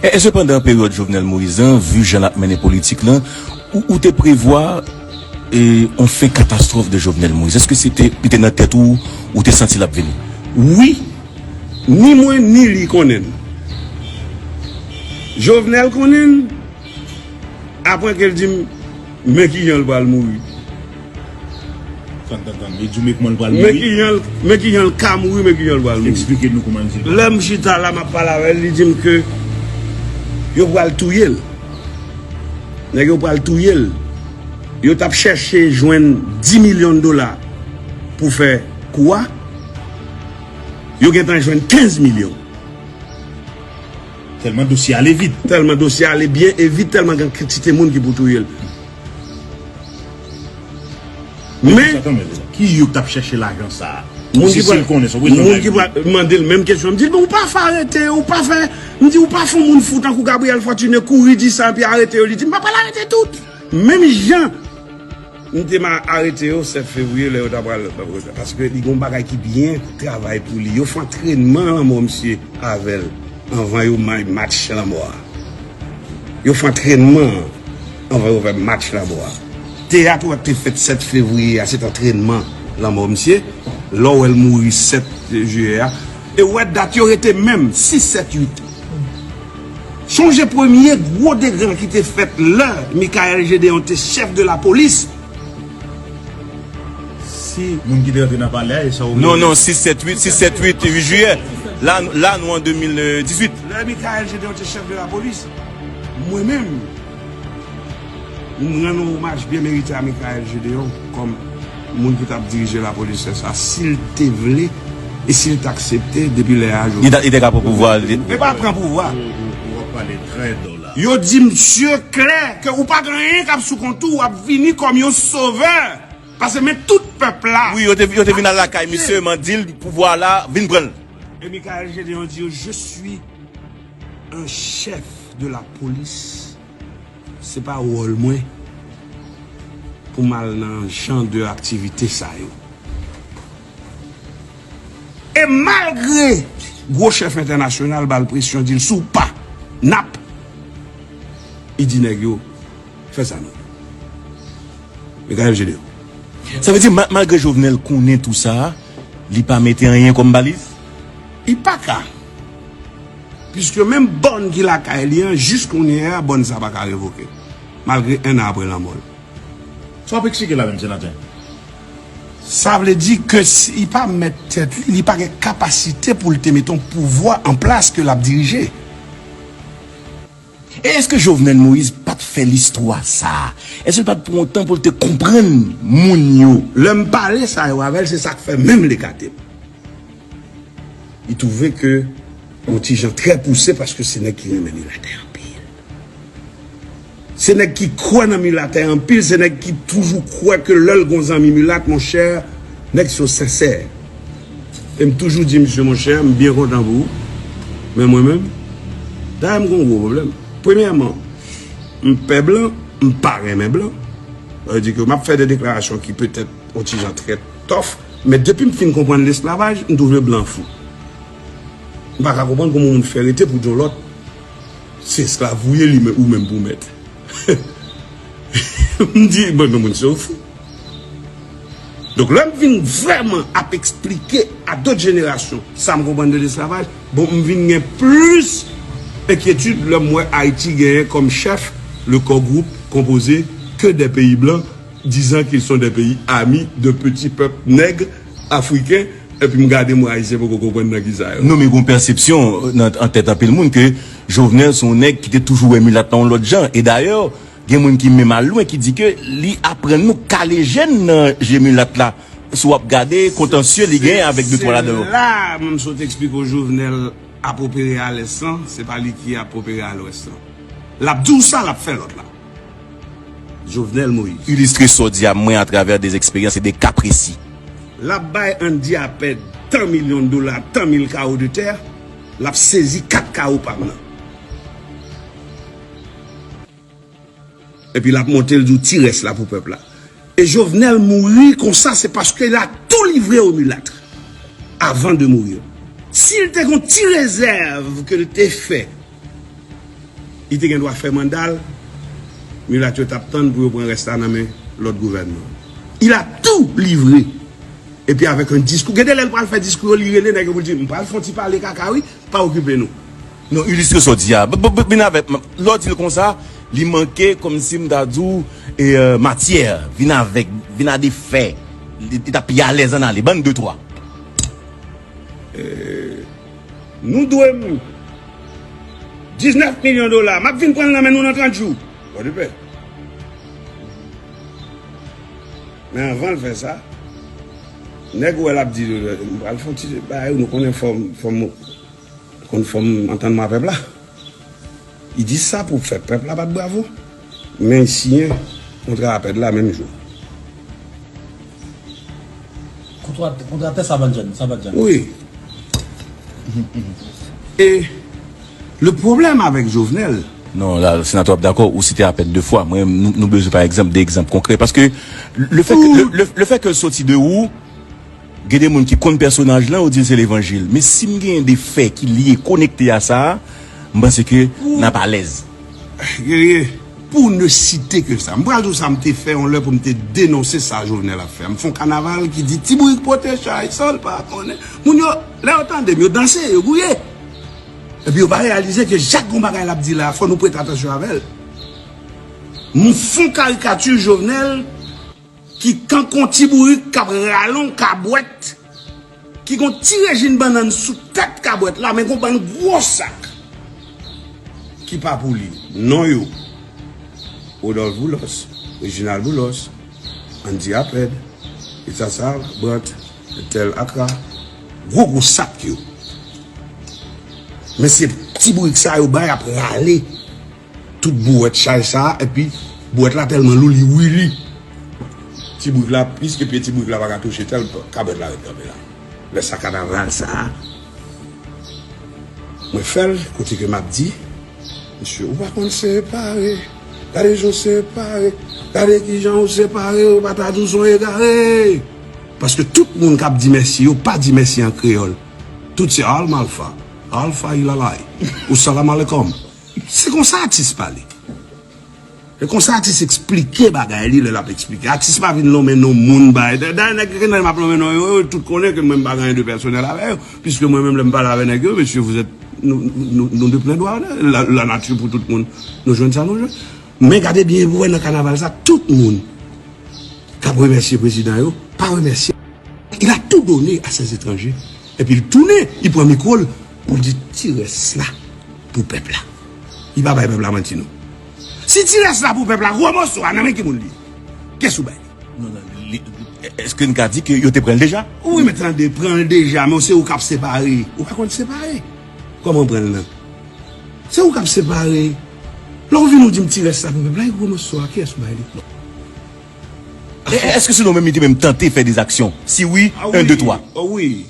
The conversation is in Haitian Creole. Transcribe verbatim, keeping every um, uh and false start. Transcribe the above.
E, e sepandan, peryòd Jovenel Moïse lan, vi jan l ap mennen politik lan, ou, ou te prevwa e, yon fen katastwòf de Jovenel Moïse? Èske se te, li te nan tèt ou, ou te santi l ap vini? Wi, ni mwen ni li konnen l. Jovenel konnen l, apre ke l di m men kijan l pral mouri. Tann, tann, tann. Li di w men kòman l pral mouri? Men kijan l, men kijan l ka mouri, men kijan l pral mouri. Eksplike nou kòman l di l pral mouri. Lè m chita la, m ap pale avè l, li di m ke yo pral touye l. Nèg yo pral touye l. Yo t ap chèche jwenn dis milyon dola pou fè kou a. Yo gentan jwenn kenz milyon. Tèlman dosye ale vit. Tèlman dosye ale byen e vit, tèlman gen kantite moun ki pou touye l. Men, ki yo k t ap chèche lajan sa a? Moun ki pral, moun ki pral mande l menm kesyon. M di l, "Bon, ou pa fè arete, ou pa fè," m di, "Ou pa fè yon moun fou tankou Gabriel Fortuné kouri di sa epi arete yo." Li di, "M pa pral arete tout." Menm jan m te ma arete yo sèt fevriye lè yo ta pral, paske li gen yon bagay ki byen travay pou li. Yo fè antrènman lanmò misye avè l anvan yo ma-, match lanmò a. Yo fè antrènman anvan yo fè match lanmò a. Teyat ou wè k te fèt sèt fevriye a, se t antrènman lanmò misye. Lè w wè l mouri sèt jiyè a. E w wè dat yo rete menm, sis, sèt, uit. Sonje premye gwo dega ki te fèt lè Michaël Gédéon te chèf de lapolis. Si moun ki te rantre nan palè a, e sa w vle di? Non, non, sis, sèt, uit, sis, sèt, uit, uit jiyè. La, la, nou an de mil dizuit. Lè Michaël Gédéon te chèf de lapolis, mwen menm, m rann yon omaj byen merite a Michaël Gédéon kòm moun ki t ap dirije lapolis lè sa, si l te vle e si l t aksepte depi lè a jodi. Li ta, li te ka pran pouvwa a, li te... E pa pran pouvwa. Ou, ou, ou ap pale trè dò la. Yo di misye klè ke ou pa gen anyen k ap sou kont ou, w ap vini kòm yon sovè. Paske men tout pèp la. Wi, yo te, yo te vin al lakay misye, m an di l pouvwa la, vin pran l. E Michaël Gédéon di yo, "Je suis un chef de la police." Se pa wòl mwen pou m al nan jan de aktivite sa yo. E malgre gwo chèf entènasyonal ba l presyon, di l, "Si w pa, n ap," li di nèg yo, "Fè sa nou." Michaël Gédéon. Sa vle di, ma-, malgre Jovenel konnen tou sa, li pa mete anyen kòm baliz? Li pa ka. Piske menm bòn ki lakay li an, jis kounye a, bòn sa pa ka revoke. Malgre en an apre lanmò l. Sa w ap eksplike la menm, senatè? Sa vle di ke si li pa mèt tèt li, li pa gen kapasite pou l te mete yon pouvwa an plas ke l ap dirije. E èske Jovenel Moïse pa t fè listwa sa a? Èske l pa t pran yon tan pou l te konprann moun yo? Lè m pale sa yo avè l, se sa k fè menm l ekate m. Li twouve ke yon ti jan trè pouse paske se nèg ki renmen milatè anpil. Se nèg ki kwè nan milatè anpil, se nèg ki toujou kwè ke lè l gon zanmi milat, monchè, nèg sa yo sensè. E m toujou di misye, monchè, m byen kontan pou ou. Men mwen menm, dayè m gon gwo pwoblèm. Premyèman, m pè blan, m pa renmen blan. Sa vle di ke m ap fè de deklarasyon ki petèt yon ti jan trè tòf, men depi m fin konprann lesklavaj, m twouve blan fou. M pa ka konprann kòman yon moun fè rete pou di yon lòt, se esklav ou ye, li men, ou menm pou mèt. M di, bon, non, moun se yon fou. Donk, lè m vin vrèman ap eksplike a dòt jenerasyon sa m konprann de lesklavaj, bon, m vin gen plis enkyetid lè m wè Ayiti genyen kòm chèf le core groupe composé que des pays blancs, disant qu'ils sont des pays amis de petits peuples nègres africains, epi m gade m wè Ayisyen poko konprann nan ki sa yo. Non, men gon pèsepsyon nan, an tèt anpil moun ke Jovenel se yon nèg ki te toujou wè milat la yon lòt jan. E dayè, gen moun ki menm al lwen ki di ke li aprann nou kale jèn nan je milat la. Si w ap gade kontansye li genyen avèk de twa ladan yo. Se la, mwen m sot eksplike w Jovenel ap opere a lès lan, se pa li ki ap opere a lwès lan. L ap di w sa, l ap fè lòt la. Jovenel Moïse. Ilistre sa w di a mwen atravè de eksperyans e de ka presi. L ap bay Andy Apèd tan milyon dola, tan mil kawo de tè, l ap sezi kat kawo pa m nan. Epi l ap monte, l di w ti rès la pou pèp la. E Jovenel mouri konsa, se paske l a tou livre aux mulâtres avant de mourir. Si l te gon ti rezèv ke l te fè Li te gen dwa fè manda l, milat yo t ap tann pou yo pran rès la nan men lòt gouvènman. Il a tout livré. Epi avèk yon diskou, gen de lè l pral fè diskou yo, li rele nèg yo pou l di, "M pral fè yon ti pale kaka wi, pa okipe nou." Non, ilistre sa w di a. B- b- b- Vin avèk m. Lè w di l konsa, li manke kòmsi m ta di w e, euh, matyè. Vin avèk, vin a de fè. Li, li t ap pi alèz ann ale. Ban n de twa. Nou dwe m diznèf milyon dola. M ap vin pran l nan men nou nan trant jou. Pòdepè. Men anvan l fè sa, nèg ou wè l ap di, "M pral fè yon ti bagay, nou konnen fò m, fò m, konn fò m antann mwen a pèp la." Li di sa pou fè pèp la bat bravo. Men li siyen kontra APED la menm jou. Kontra, kontra tè Sabanjan, Sabanjan. Wi. E le pwoblèm avèk Jovenel. Non, la, senatè, w ap dakò, ou site APED de fwa. Mwen, nou, nou bezwen, pa egzanp, de egzanp konkrè. Paske le fè ke, le, le, le fè ke l soti de ou, gen de moun ki konn pèsonaj lan, yo di l se levanjil. Men si m genyen de fè ki lye, konekte a sa, m panse ke n ap alèz. Guerrier, pour ne citer que ça. M pral di w sa m te fè yon lè pou m te denonse sa Jovenel ap fè. M fè yon kanaval ki di Ti Bourik pote chay san l pa konnen. Moun yo, lè yo tande m, yo danse, yo gouye. Epi yo pa reyalize ke chak gon bagay l ap di la, fò nou prete atansyon avè l. M fè yon karikati Jovenel ki kankou yon Ti Bourik k ap rale yon kabwèt, ki gon ti rejin bannann sou tèt kabwèt la, men gon bann gwo sak ki pa pou li. Non yo, Rodolphe Boulos, Reginald Boulos, Andy Apèd, Etasa Brant, Ethel Accra, gwo gwo sak yo. Men se Ti Bourik sa yo bay ap rale tout bouwèt chay sa, epi bouwèt la tèlman lou, li wili. Ti bourik la, pliske pye ti bourik la pa ka touche tèl, kabwèt la ret kanpe la. Lè sa kanaval sa, mwen fè l, kote ke m ap di, mesye, ou pa konn separe. Gade jan w separe. Gade kijan w separe, ou pa ta di w se yon egare. Paske tout moun k ap di mèsi, yo pa di mèsi an kreyòl. Tout se al malfa, al fa ilalay, ou salam alekom. Se konsa atis pale. E konsa atis eksplike bagay li lè l ap eksplike. Atis pa vin lonmen non moun bay. Da- Dayè nèg ki nan m ap lonmen non yo, yo tout konnen ke mwen m pa gen anyen de pèsonèl avè yo. Piske mwen menm lè m pale avè nèg yo, mesye, vous êtes, nou, nou, nou de plen dwa, la, la nature pou tout moun. Nou jwenn sa nou jwenn. Men gade byen pou wè nan kanaval sa, tout moun k ap remèsye prezidan yo, pa remèsye. Il a tout donné à ces étrangers. Epi l tounen, li pran mikwo l pou l di ti rès la pou pèp la. Li pa bay pèp la manti non. Si ti rès la pou pèp la, gwo moso a nan men ki moun li ye? Kiyès ou bay li? Non, non, li, èske n ka di ke yo te pran l deja? Wi, men tande, pran l deja, men se ou k ap separe. Ou pa konn separe. Kòman pran l nan? Se ou k ap separe. Lè w vin ou di m ti rès la pou pèp la, e gwo moso a, kiyès ou bay li? Non. E, èske se nou menm li te menm tante fè de zaksyon? Si wi, en, de, twa. O wi.